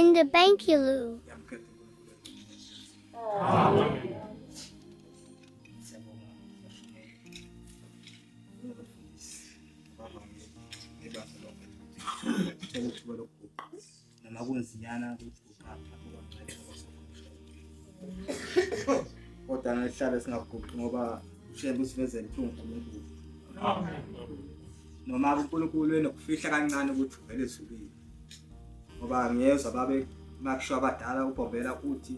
In the Bankulu. Yamqeda uNkulunkulu. Amen. Siyabonga bashumeli. Abafundisi abavamile nebandla lonke. Sicela ithuba lokuguqa noma kunzinyana ukuguqa lapho kancane kodwa ngihlale singaguqi ngoba uShembe usivezele ukuthi uNkulunkulu. Amen. Noma uNkulunkulu enokufihla kancane ukuthi uvele ezulwini. Ngoba ngiyezwa babe makusho abadala ubhombela uthi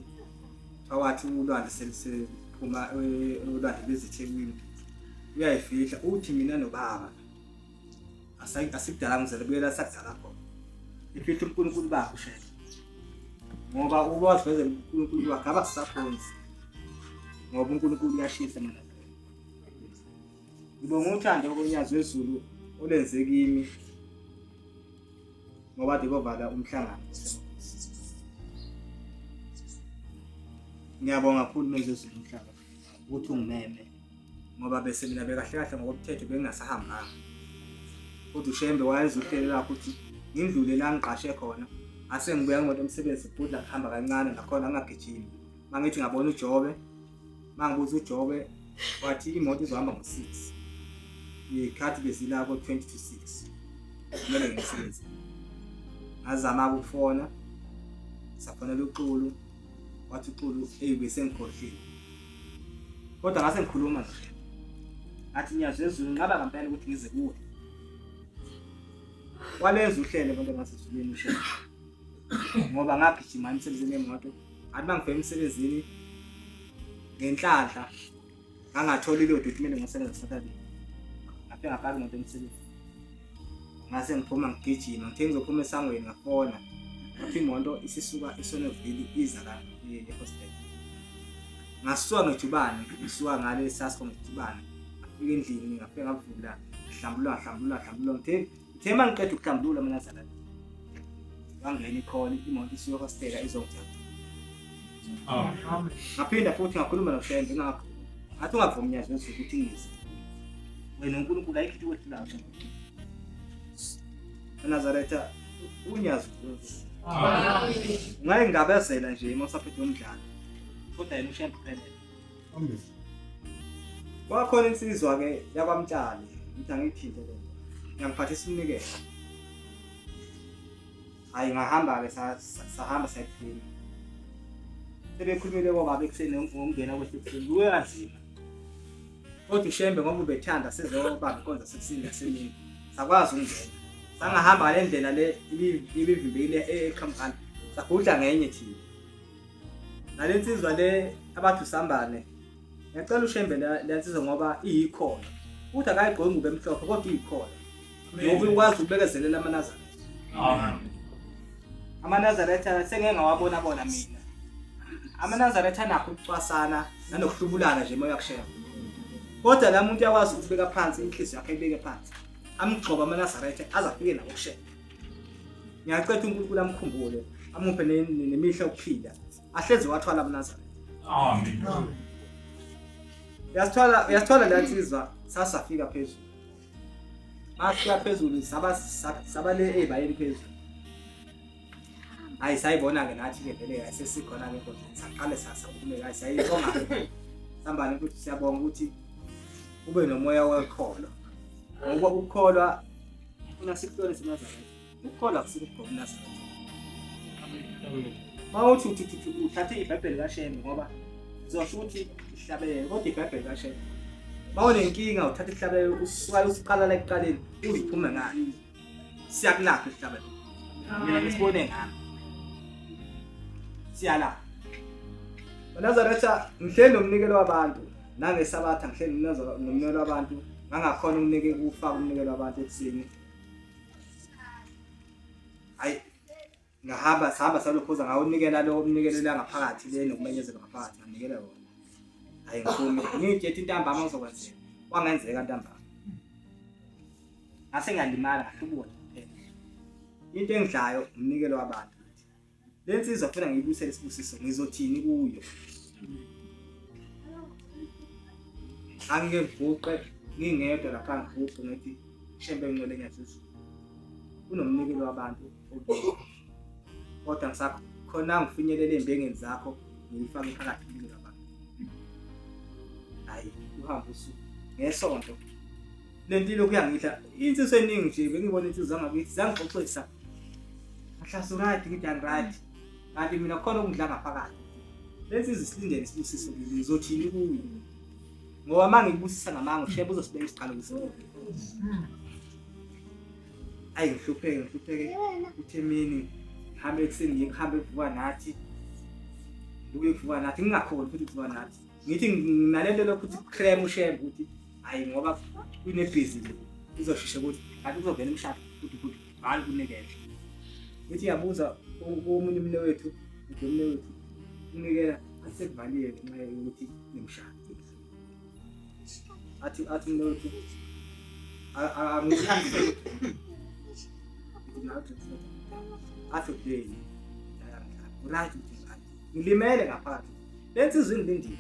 phakathi ulwandle seliphuma ulwandle lwezithekwini uyayifihla uthi mina nobaba asikudala ngizele buyela sakudala khona ifihla uNkulunkulu bakhe ushela ngoba uba wazivezela uNkulunkulu wakhe abakusakhonzi ngoba uNkulunkulu uyashisa mina ngibonga uthando konyazi wezulu olenze kimi ngoba kade kovala umhlangano. Ngiyabonga kakhulu mezezulu umhlaba ukuthi ungimeme ngoba bese mina bekahle kahle ngokomthetho bengingasahambanga kodwa uShembe wayenza uhlelo lakhe ukuthi ngindlule la ngiqashe khona ase ngibuya ngemoto emsebenzi bhudla kuhamba kancane nakhona ngingagijimi mangithi ngabona uJobe mangibuza uJobe wathi imoto izohamba ngo-6 iy'khathi bezila ko-20 to 6 kumele ngisebenze ngazama ukufona safonela uXulu wathi uXulu eyi besengikhohliwe kodwa ngase ngikhuluma nje ngathi nyazi ezulu nqaba ngempela ukuthi ngize kuwe walenza uhlelo abantu ngasezulwini uhlelo ngoba ngagijima emsebenzini yemoto ngathi mangifika emsebenzini ngenhlanhla ngangathola ilodi ukuthi kumele ngisebenze Saturday ngafika ngapaka imoto emsebenzini ngase ngiphuma ngigijima ngithe ngizophuma esangweni ngafona ngathi imoto isisuka eSonoville iza la e-hostel ngasuka ngejubane ngisuka ngale eSasco ngejubane ngafika endlini ngafika ngavula ngihlambulula ngahlambulula ngahlambulula ngithe ngithe uma ngiqeda ukuhlambulula mina zala wangena ikhona imoto isuke ehostela izongithatha ngaphinda futhi ngakhuluma noShembe ngingavumi ngathi ungavumi nyazi wezulu ukuthi ngize wena uNkulunkulu ayikho into okwehlulayo Shembe eNazaretha unyazi ungayingabezela nje uma usaphethe umdlalo kodwa yena uShembe uphelele Kwakhona insizwa-ke yakwaMtshali ngithi angiyithinte le nto yangiphathisa umnikelo hhayi ngahamba-ke sahamba sayiphuma sebekhulumile kobaba ekuseni ngokungena kwethu ekuseni kuye kanzima kodwa uShembe ngoba ubethanda sizobamba inkonzo yasekuseni nasemini sakwazi ukungena sangahamba ngale ndlela le ibivimbekile eqhamukana sagudla ngenye thina nale nsizwa le abathi usambane ngiyacela uShembe le nsizwa ngoba iyikhona uthi akayigqoki ingubo emhlophe kodwa iyikhona ngoba ukwazi ukubekezelela amaNazaretha amaNazaretha sengeke ngawabona bona mina amaNazaretha anakho ukucwasana nanokuhlubulana nje moya kushembe kodwa la muntu uyakwazi ukubeka phansi inhliziyo yakhe ayibeke phansi amgxoba amaNazaretha aze afike nawo kushembe ngiyacela uNkulunkulu amkhumbule amuphe nemihla yokuphila ahlezi wathwala amaNazaretha amen uyasithwala uyasithwala la nsizwa sasafika phezulu masifika phezulu saba saba le ebayeni phezulu hayi sayibona-ke nathi-ke vele hayi sesikhona-ke enkonzweni saqale sakhulumeka hayi sayibonga sambane ukuthi siyabonga ukuthi ube nomoya wekholo ngoba ukukholwa funa sikuhlole siNazaretha ukukholwa akusiko ukugqoka uNazaretha uma uthi uthi uthi uthathe ibhayibheli kaShembe ngoba uzosho ukuthi ihlabelele kodwa ibhayibheli kaShembe uma unenkinga uthatha ihlabelelo usuka usiqala la ekuqaleni uziphume ngani siyakulapha isihlabelelo mina ngisibone ngami siyalapha Nazaretha ngihleli nomnikelo wabantu nangesabatha ngihleli nomnikelo wabantu ngangakhona ukunike ukufaka umnikelo wabantu ekuseni hayi ngahamba sahamba salokhuza ngawunikela lo umnikelo la ngaphakathi le nokumenyezelwa ngaphakathi nganikela wona hayi ngiphume ngiyitshethi intambama ngizokwenzeka kwangenzeka ntambama ngase ngiyalimala ngahlubuka nje kuphela into engidlayo umnikelo wabantu Le nsizwa funa ngiyibuyisele isibusiso ngizothini kuyo? Angike ngiguqe ngingedwa lapha ngiguqe ngithi Shembe ngcwele nyathizulu. Kunomnikelo wabantu okuyena. Kodwa ngisakhona ngifinyelele ey'mbengeni zakho ngiyifake phakathi umnikelo wabantu. Hayi uhambe usuku ngesonto le nto ilokhu yangidla insizwa eningi nje bengibona insizwa zangakithi zangixoxisa ahlase uright ngithi angiright kanti mina khona okungidla ngaphakathi le nsizwa isilindele isibusiso kimi ngizothini kuyo ngoba uma ngikubusisa ngamanga ushebe uzosibeka isiqalekiso ayi ngihlupheke ngihlupheke uthe emini ngihambe ekuseni ngiye kuhambe kuvuka nathi ngibuye kuvuka nathi ngingakhoni futhi kuvuka nathi ngithi nginalento lokhu ukuthi krem ushembe ukuthi hayi ngoba kunebhizi nje izosheshe ukuthi kanti kuzovela imishado futhi futhi hayi kunikele ngithi ngiyabuza komunye umne wethu umne wethu unikela asekuvaliwe ngenxa yokuthi nemishado athi athi umne wethu angithandi athi okay right ngilimele ngaphakathi Le nsizwa ingilindile.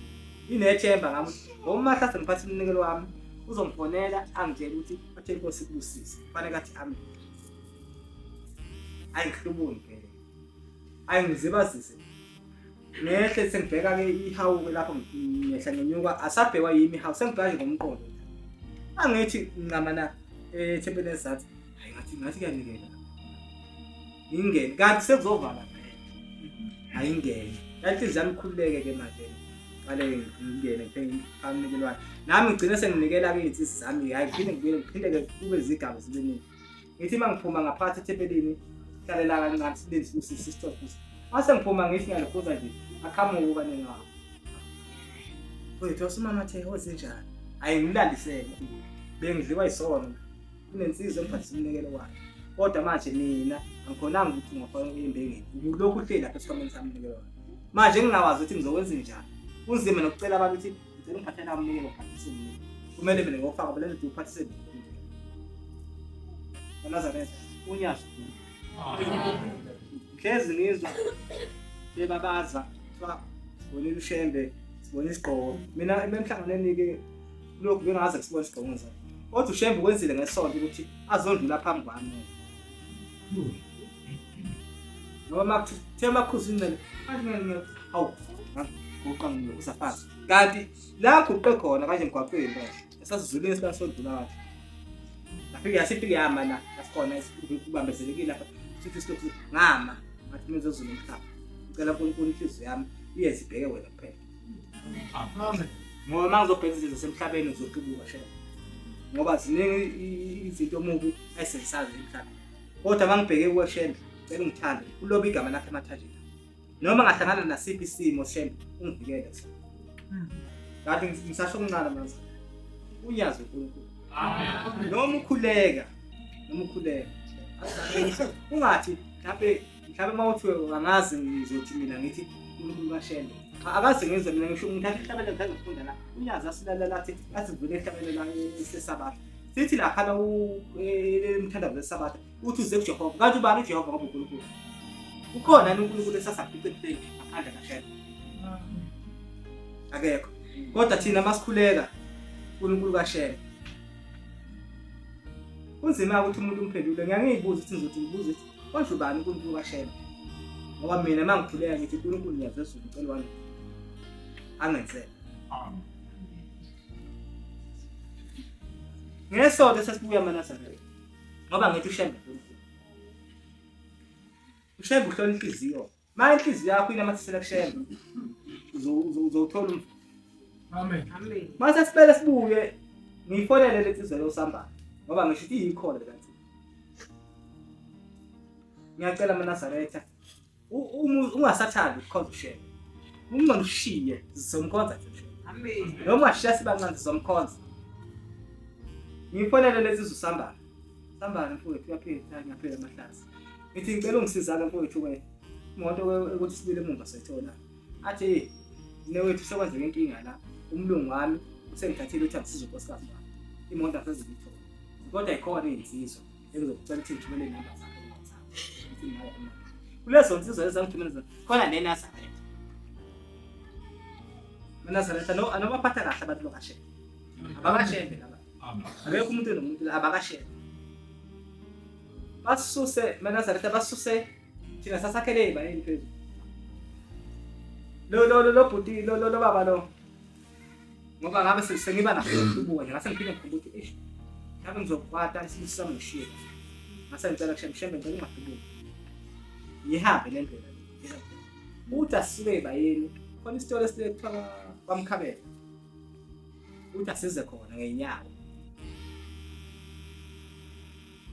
Inethemba ngami ukuthi ngoba uMahlase ngiphatha umnikelo wami uzongifonela angitshele ukuthi athe inkosi ikubusise. Kufanele athi amen. Ayihlubuki phela. Ayingizibazise. Ngehle sengibheka ke ihawu ke lapho ngehla ngenyuka asabhekwa yimi ihawu sengibheka nje ngomqondo. Angithi nqamana ethempelini ezathi hayi ngathi ngathi kuyanikela. Ngingene kanti sekuzovala phela. Ayingene. Inhliziyo yami ikhululeke ke manje. Qale ngingene ngithenge umnikelo wami. Nami ngigcine senginikela ke izinsizwa zami. Hayi ngiphinde ngibuyele ngiphinde ke kube izigaba zibe ningi. Ngithi uma ngiphuma ngaphakathi ethempelini hlalela kancane silinde usisi sithofusa. Mase ngiphuma ngithi ngiyalokhuza nje aqhamuke ukanene wami. Wethu wasimama the ozinjani? Hayi ngilandisele. Bengidliwa isono. Kunensizwa engiphathisa umnikelo wayo. Kodwa manje mina angikhonanga ukuthi ngifake embengeni. Ngilokhu uhleli lapha esikhwameni sami umnikelo wayo. Manje ngingawazi ukuthi ngizokwenza njani. Kunzima nokucela abantu ukuthi ngicela ungiphathele umnikelo ngiphathise umnikelo. Kumele mina ngiyofaka phela nje uphathise mina. Nazaretha unyazi. Ngihlezi ngizwa bebabaza kuthiwa sibonile uShembe sibona isigqoko. Mina emhlanganweni-ke lokhu bengaze kusibona isigqoko ngizona. Kodwa uShembe ukwenzile ngesonto ukuthi azondlula phambi kwami. Ngoba makuthe makhuza incele manje ngeke hawu guqa ngiyokusa phansi. Kanti la guqe khona kanje emgwaqweni manje esasizulwini esasodlula kanje. Afike yasifike yama la asikhona kubambezelekile lapha sithi silokhu ngama ngathi mina zozulu umhlaba. Ngicela uNkulunkulu inhliziyo yami iyeze ibheke wena kuphela. Amen. Ngoba uma ngizobheka izinto zasemhlabeni ngizoqubuka shela. Ngoba ziningi izinto omubi ayisebenzisayo emhlabeni. Kodwa uma ngibheke kuwe Shembe, cela ungithande, ulobe igama lakho emathanjeni. Noma ngahlangana nasiphi isimo Shembe, ungivikele. Kanti ngisasho okuncane manje. Unyazi uNkulunkulu. Amen. Noma ukhuleka, noma ukhuleka. Ungathi mhlawumbe mhlawumbe uma uthi angazi ngizothi mina ngithi uNkulunkulu kaShembe. Akaze ngizwe mina ngisho ngithatha ihlabelelo ngithatha ngifunda la. Unyazi asilalela athi asivule ihlabelelo sesabatha. Sithi laphana umthandazo wesabatha uthi uze kuJehova. Kanti ubani uJehova ngoba uNkulunkulu? Ukhona yini uNkulunkulu esasafice ebuhleni ngaphandle kaShembe? Akekho. Kodwa thina masikhuleka uNkulunkulu kaShembe. Kunzima ukuthi umuntu umphendule. Ngiyangiyibuza ukuthi ngizothi ngibuza ukuthi konje ubani uNkulunkulu kaShembe? Ngoba mina uma ngikhuleka ngithi uNkulunkulu ngiyazezulu ngicela wami angenzele. Amen. Ngesonto sesibuya amaNazaretha. Ngoba ngithi uShembe uNkulunkulu. UShembe uhlola inhliziyo. Ma inhliziyo yakho inamathisela kuShembe uzowuthola umvuzo. Amen. Amen. Mase sibele sibuye ngiyifonele le nsizwa yosambane ngoba ngisho ukuthi iyikhona le kanti. Ngiyacela amaNazaretha ungasathandi ukukhonza uShembe. Ungcono ushiye sizomkhonza nje uShembe. Amen. Noma ungashiya sibancane sizomkhonza. Ngiyifonele le nsizwa usambane. Sambane mfowethu uyaphila, ngiyaphila amahlazi. Ngithi ngicela ungisiza-ke mfowethu ke imoto ukuthi sibuyele emumva soyithola. Athi mnewethu sekwenzeka inkinga la umlungu wami usengithathile uthi angisize unkosikazi wami imoto asezikuyithola kodwa ikhona iy'nsizwa engizokucela ukuthi ngithumele iy'namba zakho ku-WhatsApp. Ngithi nawe kulezo nsizwa lezi angithumele zona khona neNazaretha. AmaNazaretha no anobaphatha kahle abantu bakashembe. Abakashembe laba. Akekho umuntu nomuntu la abakashembe. Basuse amaNazaretha basuse Thina sasakhele ezibayeni phezulu. Lo lo lo lo bhuti lo lo lo baba lo. Ngoba ngabe sengiba nakho ukuhlubuka nje ngase ngiphinde ngikhumbule ukuthi eish ngabe ngizokwata isibusiso sami ngishiye. Ngase ngicela kushembe shembe ngicela ungahlubuki. Ngihambe le ndlela le. Uthi asisuke ezibayeni khona isitolo esile kuthiwa kwamkhabela. Uthi asize khona ngeenyawo.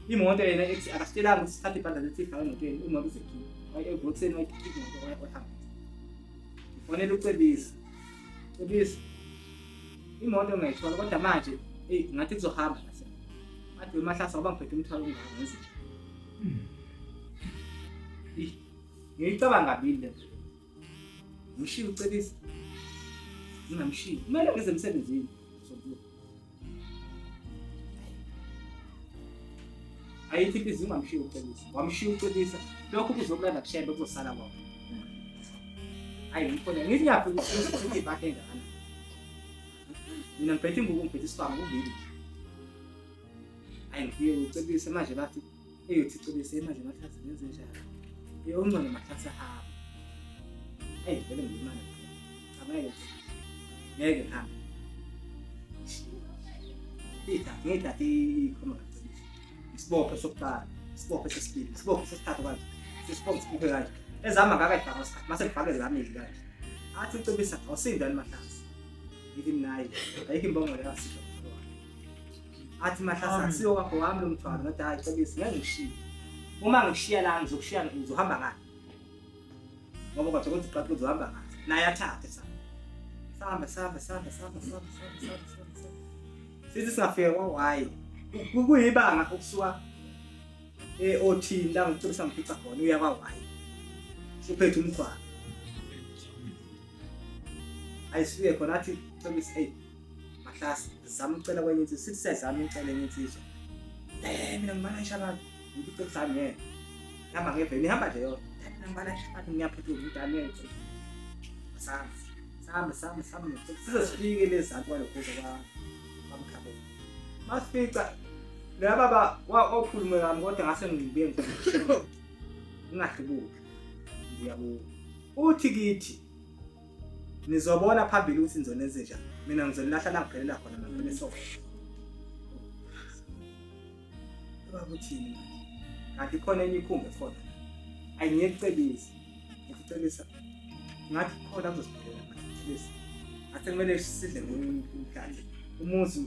Imoto yena ethi akasitshelanga ukuthi sithathe ibhanda lethi ifake emotweni imoto izokhipha. Wayevutheni wayikhipha imoto wahamba. Ngifonela uCebisa. Cebisa. Imoto ngiyayithola kodwa manje eyi ngathi kuzohamba kahle. Athi wemahlasa ngoba ngiphethe umthwalo ongaka ngenze nje. Ngiyicabanga kabili le nto. Ngishiye uCebisa. Ngingamshiyi. Kumele ngize emsebenzini. Ayithi inhliziyo ungamshiyi uCebisa. Wamshiya uCebisa. Lokhu kuzokulanda kushembe kuzosala kwakho. Ayi ngifone ngithi ngiyafika ukuthi ibhakhe engakanani. Mina ngiphethe ingubo ngiphethe isibhamu kubili nje. Ayi ngifike uCebisa manje bathi eyothi Cebisa manje Mahlase ngenze njani? Ungcono Mahlase hamba. Ayi vele ngimana. Angeke. Ngeke ngihambe. Ithathe ngithathe ikhoma kaCebisa. Isibopho sokuqala, isibopho sesibili, isibopho sesithathu kanje. Sisibopho sibophe kanje. Ezami akakayifaka isikhathi, mase ngifake ezami kanje. Athi uCebisa awusinda yini Mahlase? Ngithi mina hayi, ayikho imbongolo yasinda. Athi Mahlase akusiwo wakho wami lo mthwalo, ngathi hayi Cebisa ngeke ngishiye. Uma ngikushiya la ngizokushiya ngizohamba ngani? Ngoba kwathi ukuthi qaqu uzohamba ngani? Naye athathe sa. Sambe sambe sambe sambe sambe sambe sambe sambe. Sithi singafika kwa-Y. Kuyibanga ukusuka e-othini la ngicebisa ngifica khona uya kwa-Y. Uphethe umthwalo. Ayisifike khona athi cebisa hey Mahlase zama ucela kwenye insizwa sithi siyazama ucela enye insizwa. Eh mina ngibalayisha abantu. Ngithi cebisa ngeke. Hamba ngeveni ihamba nje yodwa. Mina ngibalayisha abantu ngiyaphuthuma umntana ngeke. Sambe sambe sambe sambe size sifike lezansi kwalokhuza kwa kwamkhabela. Masifica la baba wakhuluma kami kodwa ngase ngibuye ngingahlubuki. Ngiyabuka. Uthi kithi nizobona phambili ukuthi nizonenze njani. Mina ngizonilahla la ngiphelela khona mina so. Baba uthini manje? Kanti khona enye ikhumbi khona. Ayingiyekucebisa. Ngikucebisa. Ngathi khona kuzosiphelela manje cebisa. Ngathi kumele sidle ngomhlanje. Umuzi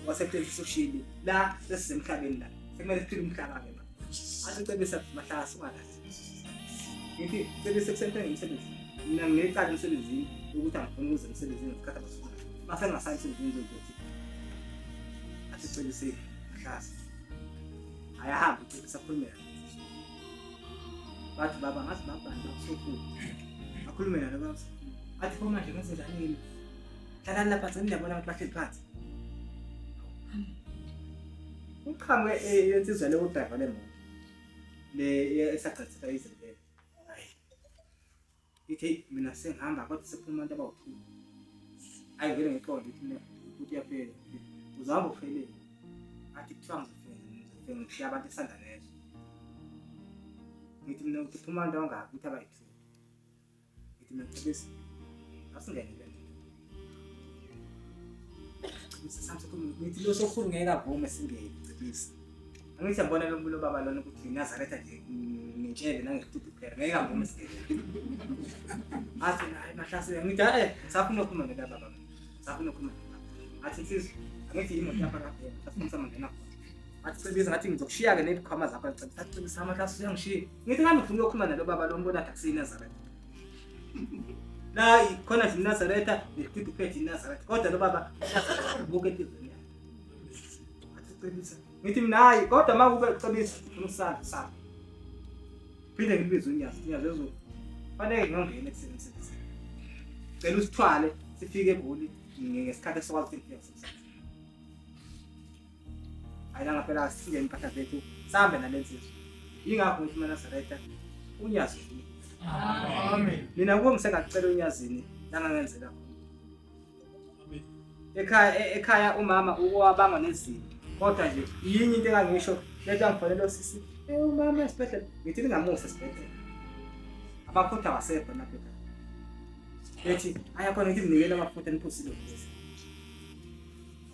wasePlantisi ushile. La sesisemhlabeni la. Sekumele siphile umhlaba ke manje. Athi cebisa mahlasi ungalahli. Ngithi cebisa kusenthe ngimsebenzi. Mina nginecala emsebenzini ukuthi angifuni ukuza emsebenzini ngesikhathi abasifuna. Mase ngingasayi emsebenzini ngizothi. Athi cebise mahlasi. Ayahambe ucebisa akhulume naye. Bathi baba ngathi babani bakusokhulu. Akhulume nalo baba. Athi pho manje ngenze njani yini? Hlalani lapha seniyabona abantu bahleli phansi. Uqhamuke insizwa le udrayiva le moto. Le esagcwetha izindlela. Hayi. Ithi mina sengihamba kodwa sekuphuma abantu abawu-2. Hayi vele ngiqonde ukuthi mina ukuthi uyaphela. Uzohamba ufelele. Athi kuthiwa ngizofika ngizofika ngishiya abantu esanda nezwe. Ngithi mina kuphuma abantu abangaki ukuthi abayi-2. Ngithi mina Cebisa asingene le nto. Cebisa sami sokhulu ngithi lo sokhulu ngeke avume singene Cebisa. Angithi yabona lo lo baba lona ukuthi iNazaretha nje ngitshele nangesituphi kuphela ngeke avume singene. Athi hayi mahlase ngithi eh safuna ukukhuluma nalaba baba. Safuna ukukhuluma. Athi nsizwa angithi imoto yakho lapha safuna samangena khona. Athi Cebisa ngathi ngizokushiya-ke nezikhwama zakho Cebisa. Athi Cebisa amahlasi uyangishiya. Ngithi ngami ngifuna ukuyokhuluma nalo baba lo mbona athi akusiyiNazaretha. La khona nje iNazaretha nesithuthi uphethe iNazaretha. Kodwa lo baba iNazaretha buka enhliziyweni yakhe. Athi Cebisa. Ngithi mina hayi kodwa uma kube Cebisa ngifuna ukusala sala. Phinde ngilibize uNyazi, uNyazi ezulu. Fanele ngiyongena ekuseni emsebenzini. Cela usithwale sifike eGoli ngesikhathi esokwazi ukuthi ngifike emsebenzini. Hayi la ngaphela singene impahla zethu sambe nale nsizwa. Yingakho ngithi maNazaretha uNyazi. Amen. Mina kubo ngisengacela uNyazini langangenzela khona. Amen. Ekhaya ekhaya umama uwabangwa nezinto. Kodwa nje yinye into engangisho lento angifonela osisi, eh umama esibhedlela. Ngithi ningamusa esibhedlela. Amafutha awasekho lapha ekhaya. Bethi ayakhona ukuthi nginikele amafutha niphuzile lezi.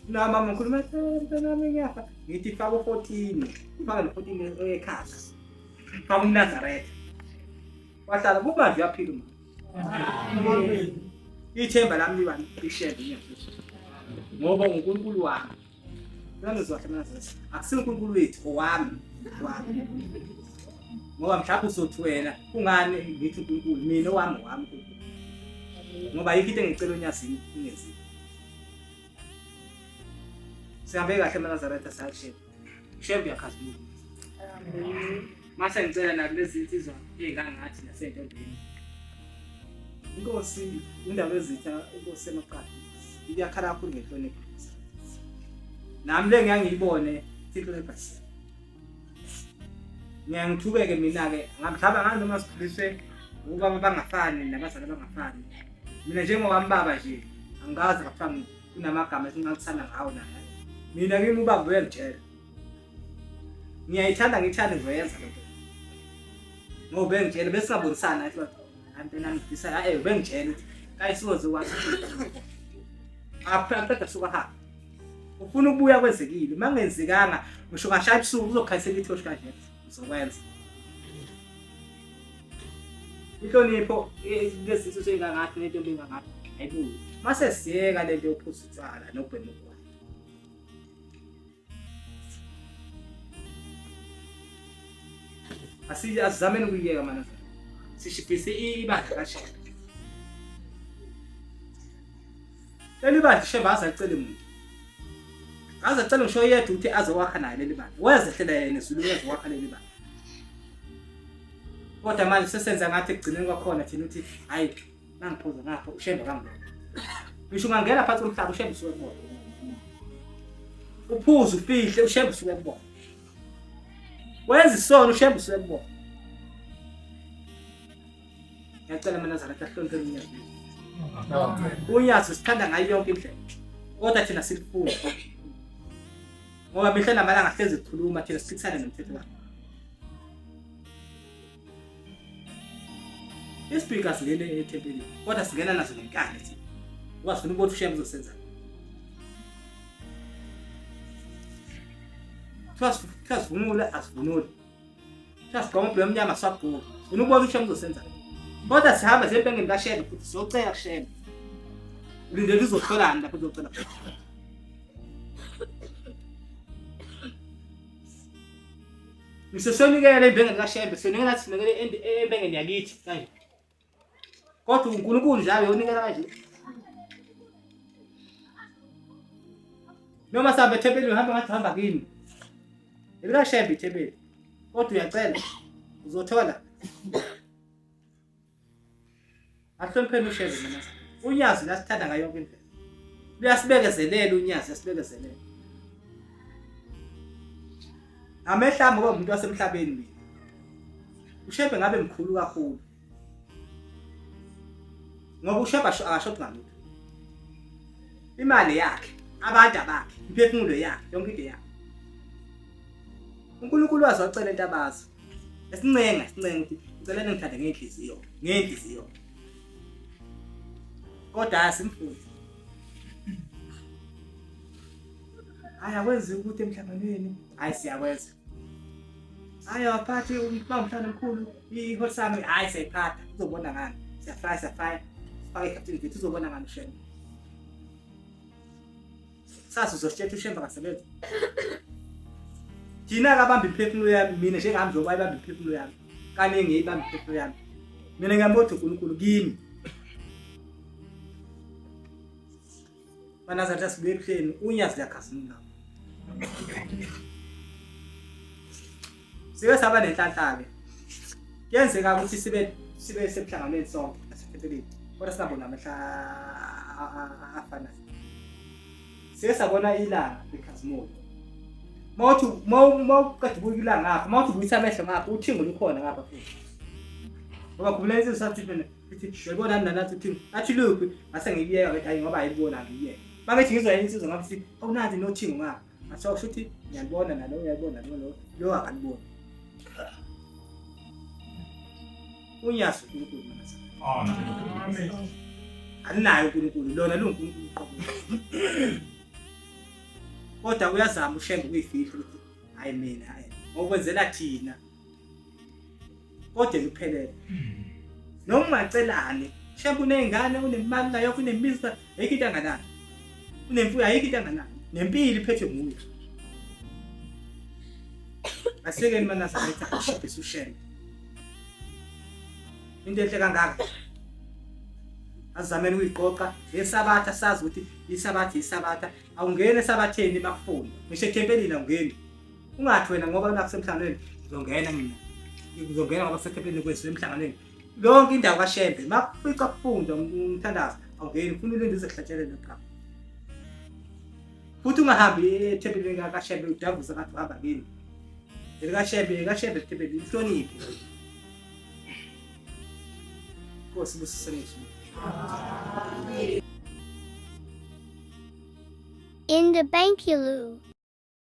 Na mama ngikhuluma mntanami ngiyafa. Ngithi faka u-14. Faka lo 14 ekhaya. Faka umNazaretha. Wahlala kumanje uyaphila umama. Ithemba lami liba lishebe inyanga. Ngoba uNkulunkulu wami. Uyangizwa kahle manje. Akusiwo uNkulunkulu wethu owami. Wami. Ngoba mhlawumbe uzothi wena kungani ngithi uNkulunkulu mina owami wami uNkulunkulu. Ngoba ayikho into engicela onyazini ungenziwa. Sihambe kahle emaNazaretha sayashela. Shembe uyakhazimula. Mase ngicela nakulezi insizwa ey'ngangathi nasey'ntombini. Inkosi indaba ezitha inkosi emaqadi iyakhala kakhulu ngenhlonipho. Nami le ngeke ngiyibone inhlonipho. Ngiyangithubeke mina-ke mhlawumbe angazi noma sikhuliswe ubaba bangafani nabazali abangafani. Mina njengowami baba nje angikaze ngaphambi kunamagama esinqalisana ngawo naye. Mina kimi ubaba uyangitshela. Ngiyayithanda ngithande ngizoyenza lento. Ngoba bengitshela besingabonisana athi hayi mntana ngifisa eh bengitshela ukuthi kayisiwoze kwathi. Apha qeda suka hamba. Ufuna ukubuya kwenzekile uma kungenzekanga ngisho ngashaya ebusuku uzokhanyisela ithoshi kanje uzokwenza. Inhlonipho lezi zinto engangathi nentombi engangathi ayibuyi. Mase siyeka lento yokuphuza utshwala nokubhema ugwayi. Asizameni ukuyiyeka mana. Sishibhise ibandla kaShembe. Leli bandla uShembe aze acele muntu. Aze acele ngisho yedwa ukuthi azowakha naye leli bandla. Wezehlela yena ezulwini wezowakha leli bandla. Kodwa manje sesenza ngathi ekugcineni kwakhona thina uthi hayi mangiphuza ngapha uShembe kangibona. Ngisho ungangena phansi komhlaba uShembe usuke kubona. Uphuze ufihle uShembe usuke kubona. Wenza isono uShembe usuke kubona. Ngiyacela amaNazaretha ahloniphe unyazi. Unyazi sithanda ngayo yonke indlela. Kodwa thina silifuna. Ngoba mihla namalanga hlezi sikhuluma thina siphikisane nomthetho wakhe. Isibhika singene ethempelini kodwa singena naso ngenkani thina. Ngoba sifuna ukubona uShembe uzosenza. Kuthiwa sivunule asivunuli. Kuthiwa sigqoke umbhemu omnyama asagqoki. Sifuna ukubona uShembe uzosenza. Kodwa sihamba siye empengeni kaShembe futhi siyocela kuShembe. Ulindele uzotholani lapho uzocela kuShembe. Ngisesyonikela embengeni kaShembe, siyonikela sinikele embengeni yakithi kanje. Kodwa uNkulunkulu nje ayonikela kanje. Noma sihamba ethempelini uhamba ngathi uhamba kini. ElikaShembe ithempeli. Kodwa uyacela uzothola. Ahlonipheni uShembe mina. Unyazi lasithanda ngayo yonke indlela. Luyasibekezelela unyazi, luyasibekezelela. Amehlo ami ngoba umuntu wasemhlabeni mina. UShembe ngabe mkhulu kakhulu. Ngoba uShembe akashoti ngalutho. Imali yakhe, abantu abakhe, imphefumulo yakhe, yonke into yakhe. uNkulunkulu wazi wacela into abazi. Esincenga, sincenga ukuthi ngicela ningithande ngenhliziyo, ngenhliziyo. Kodwa asimfuni. Hayi akwenziwa ukuthi emhlanganweni, hayi siyakwenza. Hayi awaphathi umhlanga umhlangano omkhulu, iholi sami, hayi siyayiphatha, uzobona ngani. Siyafaya, siyafaya. Sifake ikhaphini vethu uzobona ngani uShembe. Sasa uzositshela uShembe akasebenzi. Thina akabamba imphefumulo yami mina njengami njengoba ayibamba imphefumulo yami. Kaningi ngiyibamba imphefumulo yami. Mina ngiyambona uNkulunkulu kimi. Manazaretha sibuye ebuhleni unyazi liyakhazimula. Sike saba nenhlanhla-ke. Kuyenzeka ukuthi sibe sibe semhlanganweni sonke nasethempelini kodwa singaboni amehla afanayo. Siye sabona ilanga likhazimula. Mawuthi mawuqeda ubuka ilanga ngapha, mawuthi ubuyisa amehlo ngapha, uthingo lukhona ngapha futhi. Ngoba khumbula insizwa sathi mina ithi uyayibona nani nathi uthingo. Athi luphi? Ngase ngikuyeka ngithi hayi ngoba ayibona ngiyeke. Mangithi ngizwa insizwa ngathi awunanzi nothingo ngapha. Ngathi awusho ukuthi ngiyalibona nalo uyalibona lo lo akaliboni. Unyazi uNkulunkulu mina. Amen. Alinayo uNkulunkulu lona lunguNkulunkulu uqobo. Kodwa uyazama uShembe ukuyifihla ukuthi hayi mina hayi ngokwenzela thina. Kodwa luphelele. Noma ungacelani, Shembe uney'ngane, unemali nayo yonke, unemizi, ayikho into anganayo. Unemfuyo ayikho into anganayo. Nempilo iphethwe nguye. Asekeni maNazaretha ashibhise uShembe. Into enhle kangaka. Azameni ukuyiqoqa ngeSabatha sazi ukuthi iSabatha iSabatha awungeni eSabatheni bakufuna. Ngisho ethempelini awungeni. Ungathi wena ngoba nakusemhlanganweni ngizongena mina. Ngizongena ngoba kusethempelini kwethu emhlanganweni. Yonke indawo kaShembe makufica kufundwa umthandazo awungeni ufuna ulinde uze kuhlatshelelwe kuqala. Futhi ungahambi ethempelini kaShembe udavuze ngathi uhamba kini. ElikaShembe, kaShembe ethempelini uhloniphe. Nkosi busisene In the Bankilu.